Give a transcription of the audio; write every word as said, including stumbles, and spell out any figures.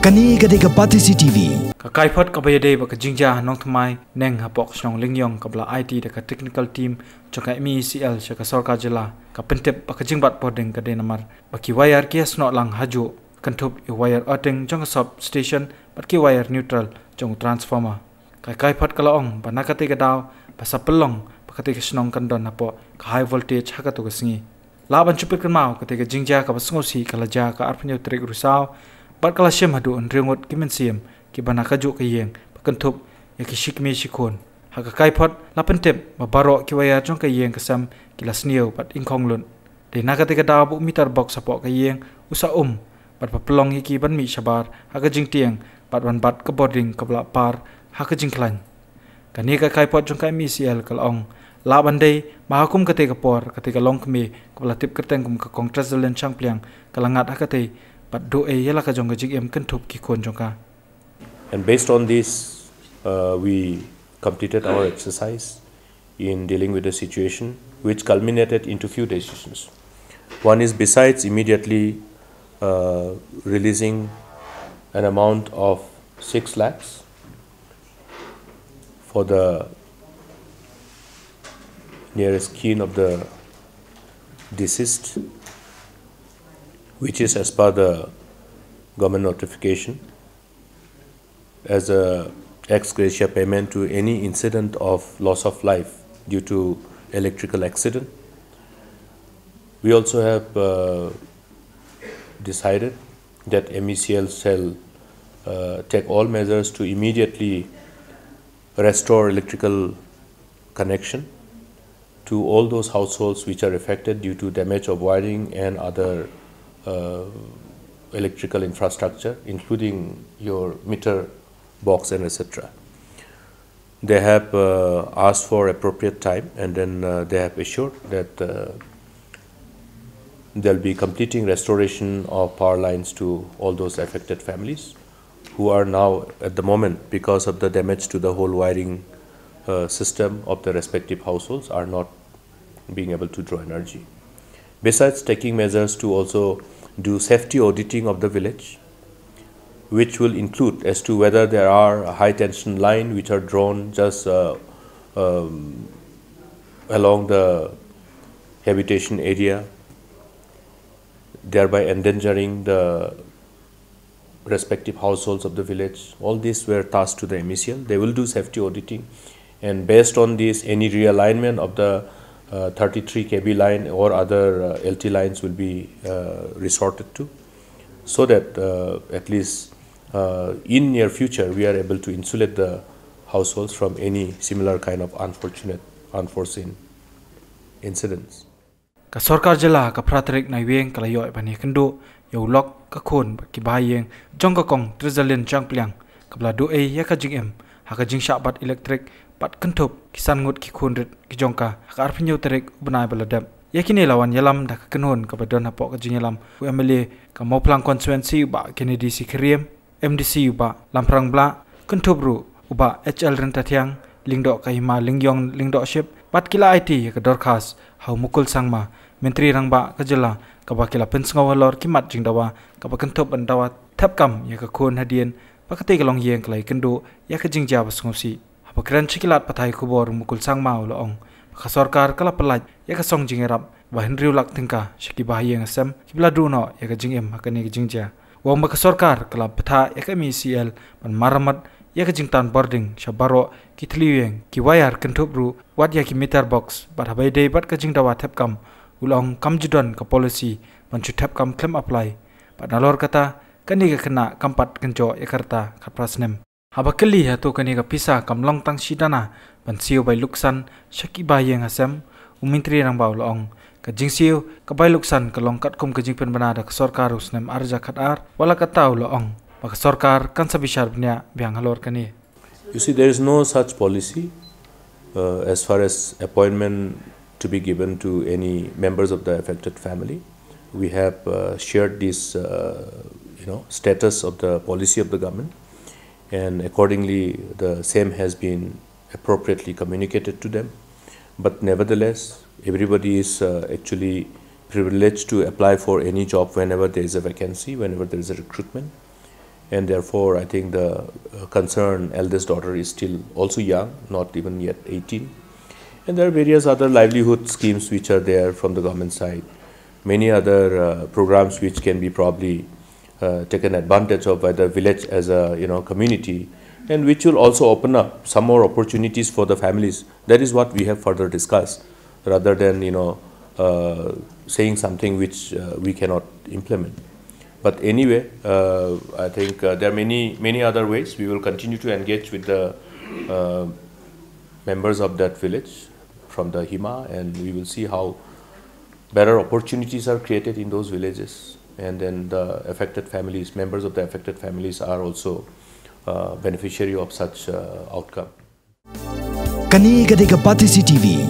Kane ka dei ka Batesi T V. Ka kaiphod kaba ïadei bad ka jingjia nongthymmai neng hapoh ka shnong Lyngiong kaba la aiti da ka technical team jong ka M E E C L sha ka sorkar jylla ka pyntip ba ka jingbat bording ka dei namar ba ki wire ki ïasnoh lang hajuh kynthup ïa wire earthing jong ka sub station bad ki wire neutral jong u transformer. Ka kaiphod ka la ong ba na katei ka daw ba sa pynlong ba katei ka shnong kan don hapoh ka high voltage ha katei ka sngi. Lah ban shu pynkynmaw, katei ka jingjia kaba sngewsih ka la jia ka arphew tarik Risaw bad ka la shim haduh hynriew ngut ki mynsiem kiba na kajuh ka ïing ba kynthup ïa ki shi kmie shi khun. Ha ka kaiphod la pyntip ba baroh ki wire jong ka ïing ka sem ki la sniew bad ingkhong lut. Dei na katei ka daw ba u meter box hapoh ka ïing u sa um bad ba pynlong ïa ki ban mih shabar ha ka jingtieng bad ban bat ka bording kaba la par ha ka jingkhlaiñ. Kane ka kaiphod jong ka M E E C L ka la ong, lah ban dei ba ha kum katei ka por katei ka longkmie kaba la tip kyrteng kum ka Kong Tresdalin Shangpliang ka la ngat ha katei bad duh ei ïa la ka jong ka jingim kynthup ki khun jong ka. And based on this, uh, we completed our exercise in dealing with the situation, which culminated into few decisions. One is, besides immediately, uh, releasing an amount of six lakhs for the nearest kin of the deceased, which is as per the government notification, as a ex gratia payment to any incident of loss of life due to electrical accident. We also have, uh, decided that M E C L shall, uh, take all measures to immediately restore electrical connection to all those households which are affected due to damage of wiring and other, uh, electrical infrastructure, including your meter box and et cetera. They have, uh, asked for appropriate time, and then, uh, they have assured that, uh, they'll be completing restoration of power lines to all those affected families who are now, at the moment, because of the damage to the whole wiring, uh, system of the respective households, are not being able to draw energy. Besides taking measures to also do safety auditing of the village, which will include as to whether there are high tension line which are drawn just, uh, um, along the habitation area, thereby endangering the respective households of the village. All these were tasked to the M E C L. They will do safety auditing, and based on this, any realignment of the, uh, thirty-three K V line or other, uh, L T lines will be, uh, resorted to, so that, uh, at least, uh, in near future, we are able to insulate the households from any similar kind of unfortunate, unforeseen incidents. Ka sorkar jylla ka phra tarik Naiwieng ka la ïoh ban ïakynduh ïa u lok, ka khun bad ki bahaïing jong ka Kong Tresdalin Shangpliang kaba la duh ei ïa ka jingim ha ka jingshah bat elektrik bad kynthup ki san ngut ki khun rit ki jong ka ha ka arphew tarik u bnai ba la dep. Ïa kine la wan ïalam da ka kynhun kaba don hapoh ka jingïalam u M L A ka Mawphlang constituency u Bah Kennedy C Kyriem, M D C u Bah Lamphrang Blah, kynthup ruh u Bah H L Ryntathiang, lyngdoh ka Hima Lyngiong Lyngdohship, bad ki la aiti ïa ka dorkhas ha u Mukul Sangma, Myntri Rangbah ka jylla, kaba ki la pynsngew halor ki mat jingdawa kaba kynthup ban dawa thep kam ïa ka khun hadien ba katei ka longïing ka la ïakynduh ïa ka jingjia ba sngewsih. Haba kren sha ki lad pathai khubor, u Mukul Sangma u la ong ba ka sorkar ka la pyllait ïa ka song jingïarap ba hynriew lak tyngka sha ki bahaïing hasem kiba la duh noh ïa ka jingim ha kane ka jingjia. U ong ba ka sorkar ka la bthah ïa ka M E C L ban maramot ïa ka jingtan bording sha baroh ki thylliej ïing, ki wire, kynthup ruh wat ïa ki meter box, bad haba ïadei bad ka jingdawa thep kam, u la ong kam ju don ka policy ban shu thep kam khlem apply, bad nalor kata kane ka khynnah kam pat kynjoh ïa ka rta khatphra snem. Haba kylli hato kane ka pisa kam long tang shi dana ban siew bai luksan sha ki bahaïing hasem, u Myntri Rangbah u la ong ka jingsiew ka bai luksan ka long katkum ka jingpynbna da ka sorkar u snem ar hajar khatar, wat la katta u la ong ba ka sorkar kan sa bishar bniah biang halor kane. You see, there is no such policy, uh, as far as appointment to be given to any members of the affected family. We have, uh, shared this, uh, you know, status of the policy of the government, and accordingly, the same has been appropriately communicated to them. But nevertheless, everybody is, uh, actually privileged to apply for any job whenever there is a vacancy, whenever there is a recruitment. And therefore, I think the uh, concerned eldest daughter is still also young, not even yet eighteen. And there are various other livelihood schemes which are there from the government side. Many other uh, programs which can be probably uh, taken advantage of by the village as a, you know, community, and which will also open up some more opportunities for the families. That is what we have further discussed, rather than, you know, uh, saying something which uh, we cannot implement. But anyway, uh, I think uh, there are many, many other ways. We will continue to engage with the uh, members of that village from the HIMA, and we will see how better opportunities are created in those villages, and then the affected families, members of the affected families are also uh, beneficiary of such uh, outcome. Kane ka dei ka Batesi T V.